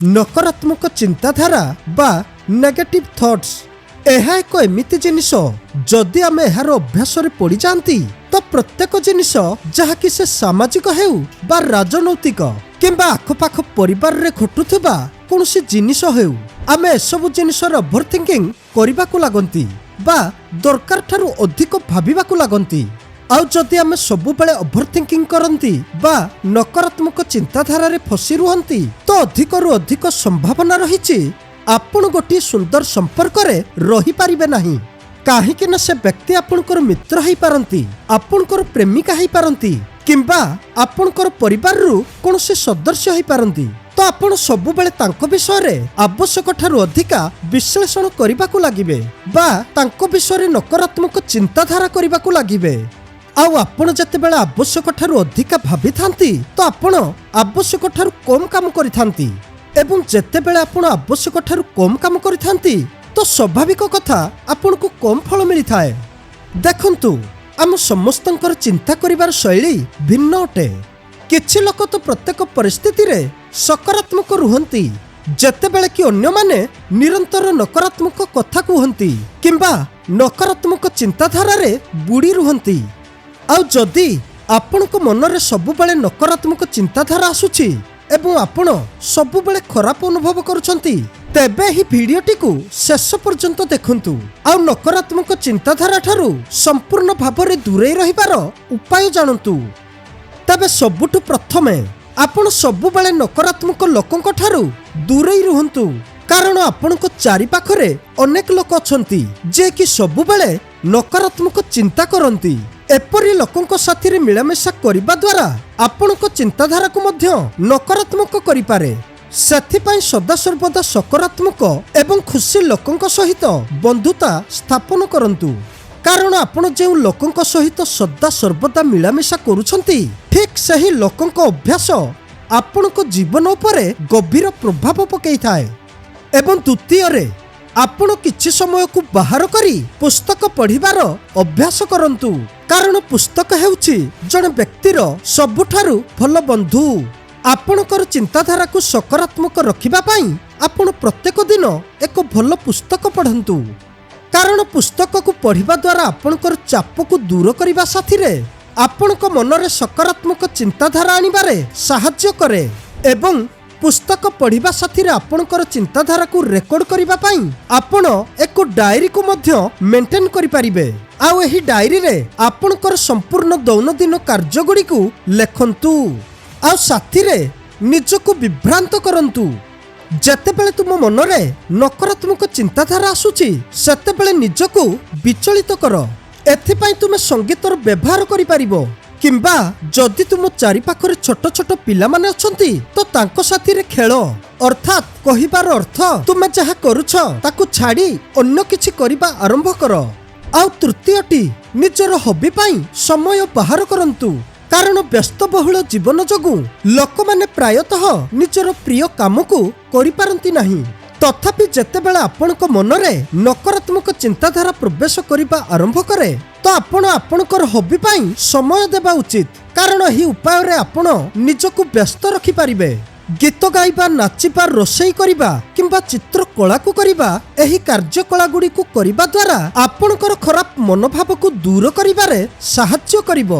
ନକାରାତ୍ମକ ଚିନ୍ତାଧାରା ବା ନେଗେଟିଭ୍ ଥଟ୍ସ, ଏହା ଏକ ଏମିତି ଜିନିଷ, ଯଦି ଆମେ ଏହାର ଅଭ୍ୟାସରେ ପଡ଼ିଯାଆନ୍ତି ତ ପ୍ରତ୍ୟେକ ଜିନିଷ, ଯାହାକି ସେ ସାମାଜିକ ହେଉ ବା ରାଜନୈତିକ କିମ୍ବା ଆଖପାଖ ପରିବାରରେ ଘଟୁଥିବା କୌଣସି ଜିନିଷ ହେଉ, ଆମେ ଏସବୁ ଜିନିଷର ଓଭର ଥିଙ୍କିଂ କରିବାକୁ ଲାଗନ୍ତି ବା ଦରକାର ଠାରୁ ଅଧିକ ଭାବିବାକୁ ଲାଗନ୍ତି। ଆଉ ଯଦି ଆମେ ସବୁବେଳେ ଓଭର ଥିଙ୍କିଂ କରନ୍ତି ବା ନକାରାତ୍ମକ ଚିନ୍ତାଧାରାରେ ଫସି ରୁହନ୍ତି, ତ ଅଧିକରୁ ଅଧିକ ସମ୍ଭାବନା ରହିଛି ଆପଣ ଗୋଟିଏ ସୁନ୍ଦର ସମ୍ପର୍କରେ ରହିପାରିବେ ନାହିଁ। କାହିଁକି ନା ସେ ବ୍ୟକ୍ତି ଆପଣଙ୍କର ମିତ୍ର ହେଇପାରନ୍ତି, ଆପଣଙ୍କର ପ୍ରେମିକା ହେଇପାରନ୍ତି କିମ୍ବା ଆପଣଙ୍କର ପରିବାରରୁ କୌଣସି ସଦସ୍ୟ ହେଇପାରନ୍ତି, ତ ଆପଣ ସବୁବେଳେ ତାଙ୍କ ବିଷୟରେ ଆବଶ୍ୟକ ଠାରୁ ଅଧିକା ବିଶ୍ଳେଷଣ କରିବାକୁ ଲାଗିବେ ବା ତାଙ୍କ ବିଷୟରେ ନକାରାତ୍ମକ ଚିନ୍ତାଧାରା କରିବାକୁ ଲାଗିବେ। ଆଉ ଆପଣ ଯେତେବେଳେ ଆବଶ୍ୟକ ଠାରୁ ଅଧିକା ଭାବିଥାନ୍ତି, ତ ଆପଣ ଆବଶ୍ୟକ ଠାରୁ କମ୍ କାମ କରିଥାନ୍ତି ଏବଂ ଯେତେବେଳେ ଆପଣ ଆବଶ୍ୟକ ଠାରୁ କମ୍ କାମ କରିଥାନ୍ତି, ତ ସ୍ୱାଭାବିକ କଥା ଆପଣଙ୍କୁ କମ୍ ଫଳ ମିଳିଥାଏ। ଦେଖନ୍ତୁ, ଆମ ସମସ୍ତଙ୍କର ଚିନ୍ତା କରିବାର ଶୈଳୀ ଭିନ୍ନ ଅଟେ। କିଛି ଲୋକ ତ ପ୍ରତ୍ୟେକ ପରିସ୍ଥିତିରେ ସକାରାତ୍ମକ ରୁହନ୍ତି, ଯେତେବେଳେ କି ଅନ୍ୟମାନେ ନିରନ୍ତର ନକାରାତ୍ମକ କଥା କୁହନ୍ତି କିମ୍ବା ନକାରାତ୍ମକ ଚିନ୍ତାଧାରାରେ ବୁଡ଼ି ରୁହନ୍ତି। ଆଉ ଯଦି ଆପଣଙ୍କ ମନରେ ସବୁବେଳେ ନକାରାତ୍ମକ ଚିନ୍ତାଧାରା ଆସୁଛି ଏବଂ ଆପଣ ସବୁବେଳେ ଖରାପ ଅନୁଭବ କରୁଛନ୍ତି, ତେବେ ଏହି ଭିଡ଼ିଓଟିକୁ ଶେଷ ପର୍ଯ୍ୟନ୍ତ ଦେଖନ୍ତୁ ଆଉ ନକାରାତ୍ମକ ଚିନ୍ତାଧାରା ଠାରୁ ସମ୍ପୂର୍ଣ୍ଣ ଭାବରେ ଦୂରେଇ ରହିବାର ଉପାୟ ଜାଣନ୍ତୁ। ତେବେ ସବୁଠୁ ପ୍ରଥମେ ଆପଣ ସବୁବେଳେ ନକାରାତ୍ମକ ଲୋକଙ୍କ ଠାରୁ ଦୂରେଇ ରୁହନ୍ତୁ, କାରଣ ଆପଣଙ୍କ ଚାରିପାଖରେ ଅନେକ ଲୋକ ଅଛନ୍ତି ଯିଏକି ସବୁବେଳେ ନକାରାତ୍ମକ ଚିନ୍ତା କରନ୍ତି। ଏପରି ଲୋକଙ୍କ ସାଥିରେ ମିଳାମିଶା କରିବା ଦ୍ୱାରା ଆପଣଙ୍କ ଚିନ୍ତାଧାରାକୁ ମଧ୍ୟ ନକାରାତ୍ମକ କରିପାରେ। ସେଥିପାଇଁ ସଦାସର୍ବଦା ସକାରାତ୍ମକ ଏବଂ ଖୁସି ଲୋକଙ୍କ ସହିତ ବନ୍ଧୁତା ସ୍ଥାପନ କରନ୍ତୁ, କାରଣ ଆପଣ ଯେଉଁ ଲୋକଙ୍କ ସହିତ ସଦା ସର୍ବଦା ମିଳାମିଶା କରୁଛନ୍ତି, ଠିକ୍ ସେହି ଲୋକଙ୍କ ଅଭ୍ୟାସ ଆପଣଙ୍କ ଜୀବନ ଉପରେ ଗଭୀର ପ୍ରଭାବ ପକାଇଥାଏ। ଏବଂ ଦ୍ୱିତୀୟରେ, ଆପଣ କିଛି ସମୟକୁ ବାହାର କରି ପୁସ୍ତକ ପଢ଼ିବାର ଅଭ୍ୟାସ କରନ୍ତୁ, କାରଣ ପୁସ୍ତକ ହେଉଛି ଜଣେ ବ୍ୟକ୍ତିର ସବୁଠାରୁ ଭଲ ବନ୍ଧୁ। ଆପଣଙ୍କର ଚିନ୍ତାଧାରାକୁ ସକାରାତ୍ମକ ରଖିବା ପାଇଁ ଆପଣ ପ୍ରତ୍ୟେକ ଦିନ ଏକ ଭଲ ପୁସ୍ତକ ପଢ଼ନ୍ତୁ, କାରଣ ପୁସ୍ତକକୁ ପଢ଼ିବା ଦ୍ୱାରା ଆପଣଙ୍କର ଚାପକୁ ଦୂର କରିବା ସାଥିରେ ଆପଣଙ୍କ ମନରେ ସକାରାତ୍ମକ ଚିନ୍ତାଧାରା ଆଣିବାରେ ସାହାଯ୍ୟ କରେ। ଏବଂ ପୁସ୍ତକ ପଢ଼ିବା ସାଥିରେ ଆପଣଙ୍କର ଚିନ୍ତାଧାରାକୁ ରେକର୍ଡ କରିବା ପାଇଁ ଆପଣ ଏକ ଡାଏରୀକୁ ମଧ୍ୟ ମେଣ୍ଟେନ୍ କରିପାରିବେ। ଆଉ ଏହି ଡାଏରୀରେ ଆପଣଙ୍କର ସମ୍ପୂର୍ଣ୍ଣ ଦୈନନ୍ଦିନ କାର୍ଯ୍ୟଗୁଡ଼ିକୁ ଲେଖନ୍ତୁ ଆଉ ସାଥିରେ ନିଜକୁ ବିଭ୍ରାନ୍ତ କରନ୍ତୁ। ଯେତେବେଳେ ତୁମ ମନରେ ନକାରାତ୍ମକ ଚିନ୍ତାଧାରା ଆସୁଛି, ସେତେବେଳେ ନିଜକୁ ବିଚଳିତ କର। ଏଥିପାଇଁ ତୁମେ ସଙ୍ଗୀତର ବ୍ୟବହାର କରିପାରିବ କିମ୍ବା ଯଦି ତୁମ ଚାରିପାଖରେ ଛୋଟ ଛୋଟ ପିଲାମାନେ ଅଛନ୍ତି, ତ ତାଙ୍କ ସାଥିରେ ଖେଳ। ଅର୍ଥାତ୍ କହିବାର ଅର୍ଥ, ତୁମେ ଯାହା କରୁଛ ତାକୁ ଛାଡ଼ି ଅନ୍ୟ କିଛି କରିବା ଆରମ୍ଭ କର। ଆଉ ତୃତୀୟଟି, ନିଜର ହବି ପାଇଁ ସମୟ ବାହାର କରନ୍ତୁ, କାରଣ ବ୍ୟସ୍ତବହୁଳ ଜୀବନ ଯୋଗୁଁ ଲୋକମାନେ ପ୍ରାୟତଃ ନିଜର ପ୍ରିୟ କାମକୁ କରିପାରନ୍ତି ନାହିଁ। ତଥାପି ଯେତେବେଳେ ଆପଣଙ୍କ ମନରେ ନକାରାତ୍ମକ ଚିନ୍ତାଧାରା ପ୍ରବେଶ କରିବା ଆରମ୍ଭ କରେ, ତ ଆପଣ ଆପଣଙ୍କର ହବି ପାଇଁ ସମୟ ଦେବା ଉଚିତ, କାରଣ ଏହି ଉପାୟରେ ଆପଣ ନିଜକୁ ବ୍ୟସ୍ତ ରଖିପାରିବେ। ଗୀତ ଗାଇବା, ନାଚିବା, ରୋଷେଇ କରିବା କିମ୍ବା ଚିତ୍ରକଳାକୁ କରିବା, ଏହି କାର୍ଯ୍ୟକଳାଗୁଡ଼ିକୁ କରିବା ଦ୍ୱାରା ଆପଣଙ୍କର ଖରାପ ମନୋଭାବକୁ ଦୂର କରିବାରେ ସାହାଯ୍ୟ କରିବ।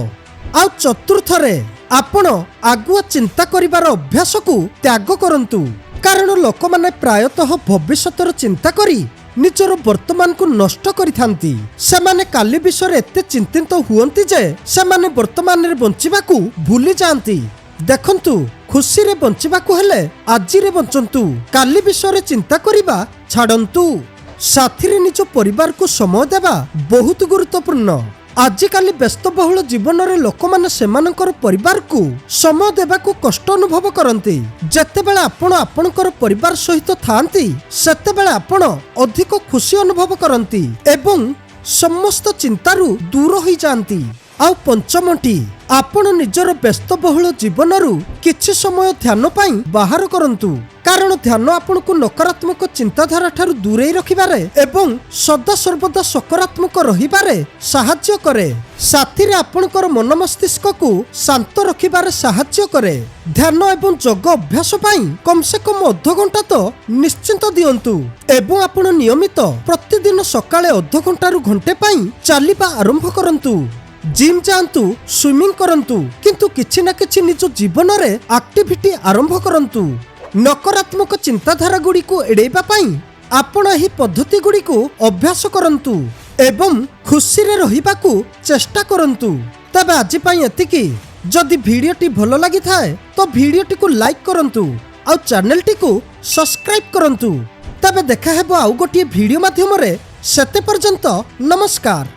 ଆଉ ଚତୁର୍ଥରେ, ଆପଣ ଆଗୁଆ ଚିନ୍ତା କରିବାର ଅଭ୍ୟାସକୁ ତ୍ୟାଗ କରନ୍ତୁ, କାରଣ ଲୋକମାନେ ପ୍ରାୟତଃ ଭବିଷ୍ୟତର ଚିନ୍ତା କରି ନିଜର ବର୍ତ୍ତମାନକୁ ନଷ୍ଟ କରିଥାନ୍ତି। ସେମାନେ କାଲି ବିଷୟରେ ଏତେ ଚିନ୍ତିତ ହୁଅନ୍ତି ଯେ ସେମାନେ ବର୍ତ୍ତମାନରେ ବଞ୍ଚିବାକୁ ଭୁଲି ଯାଆନ୍ତି। ଦେଖନ୍ତୁ, ଖୁସିରେ ବଞ୍ଚିବାକୁ ହେଲେ ଆଜିରେ ବଞ୍ଚନ୍ତୁ, କାଲି ବିଷୟରେ ଚିନ୍ତା କରିବା ଛାଡ଼ନ୍ତୁ। ସାଥିରେ ନିଜ ପରିବାରକୁ ସମୟ ଦେବା ବହୁତ ଗୁରୁତ୍ୱପୂର୍ଣ୍ଣ। ଆଜିକାଲି ବ୍ୟସ୍ତବହୁଳ ଜୀବନରେ ଲୋକମାନେ ସେମାନଙ୍କର ପରିବାରକୁ ସମୟ ଦେବାକୁ କଷ୍ଟ ଅନୁଭବ କରନ୍ତି। ଯେତେବେଳେ ଆପଣ ଆପଣଙ୍କର ପରିବାର ସହିତ ଥାଆନ୍ତି, ସେତେବେଳେ ଆପଣ ଅଧିକ ଖୁସି ଅନୁଭବ କରନ୍ତି ଏବଂ ସମସ୍ତ ଚିନ୍ତାରୁ ଦୂର ହୋଇଯାଆନ୍ତି। ଆଉ ପଞ୍ଚମଟି, ଆପଣ ନିଜର ବ୍ୟସ୍ତବହୁଳ ଜୀବନରୁ କିଛି ସମୟ ଧ୍ୟାନ ପାଇଁ ବାହାର କରନ୍ତୁ, କାରଣ ଧ୍ୟାନ ଆପଣଙ୍କୁ ନକାରାତ୍ମକ ଚିନ୍ତାଧାରା ଠାରୁ ଦୂରେଇ ରଖିବାରେ ଏବଂ ସଦାସର୍ବଦା ସକାରାତ୍ମକ ରହିବାରେ ସାହାଯ୍ୟ କରେ। ସାଥିରେ ଆପଣଙ୍କର ମନ ମସ୍ତିଷ୍କକୁ ଶାନ୍ତ ରଖିବାରେ ସାହାଯ୍ୟ କରେ। ଧ୍ୟାନ ଏବଂ ଯୋଗ ଅଭ୍ୟାସ ପାଇଁ କମ୍ ସେ କମ୍ ଅଧଘଣ୍ଟା ତ ନିଶ୍ଚିନ୍ତ ଦିଅନ୍ତୁ ଏବଂ ଆପଣ ନିୟମିତ ପ୍ରତିଦିନ ସକାଳେ ଅଧଘଣ୍ଟାରୁ ଘଣ୍ଟେ ପାଇଁ ଚାଲିବା ଆରମ୍ଭ କରନ୍ତୁ। ଜିମ୍ ଯାଆନ୍ତୁ, ସୁଇମିଂ କରନ୍ତୁ, କିନ୍ତୁ କିଛି ନା କିଛି ନିଜ ଜୀବନରେ ଆକ୍ଟିଭିଟି ଆରମ୍ଭ କରନ୍ତୁ। ନକାରାତ୍ମକ ଚିନ୍ତାଧାରା ଗୁଡ଼ିକୁ ଏଡ଼େଇବା ପାଇଁ ଆପଣ ଏହି ପଦ୍ଧତି ଗୁଡ଼ିକୁ ଅଭ୍ୟାସ କରନ୍ତୁ ଏବଂ ଖୁସିରେ ରହିବାକୁ ଚେଷ୍ଟା କରନ୍ତୁ। ତେବେ ଆଜି ପାଇଁ ଏତିକି। ଯଦି ଭିଡ଼ିଓଟି ଭଲ ଲାଗିଥାଏ ତ ଭିଡ଼ିଓଟିକୁ ଲାଇକ୍ କରନ୍ତୁ ଆଉ ଚ୍ୟାନେଲଟିକୁ ସବସ୍କ୍ରାଇବ୍ କରନ୍ତୁ। ତେବେ ଦେଖା ହେବ ଆଉ ଗୋଟିଏ ଭିଡ଼ିଓ ମାଧ୍ୟମରେ। ସେତେ ପର୍ଯ୍ୟନ୍ତ ନମସ୍କାର।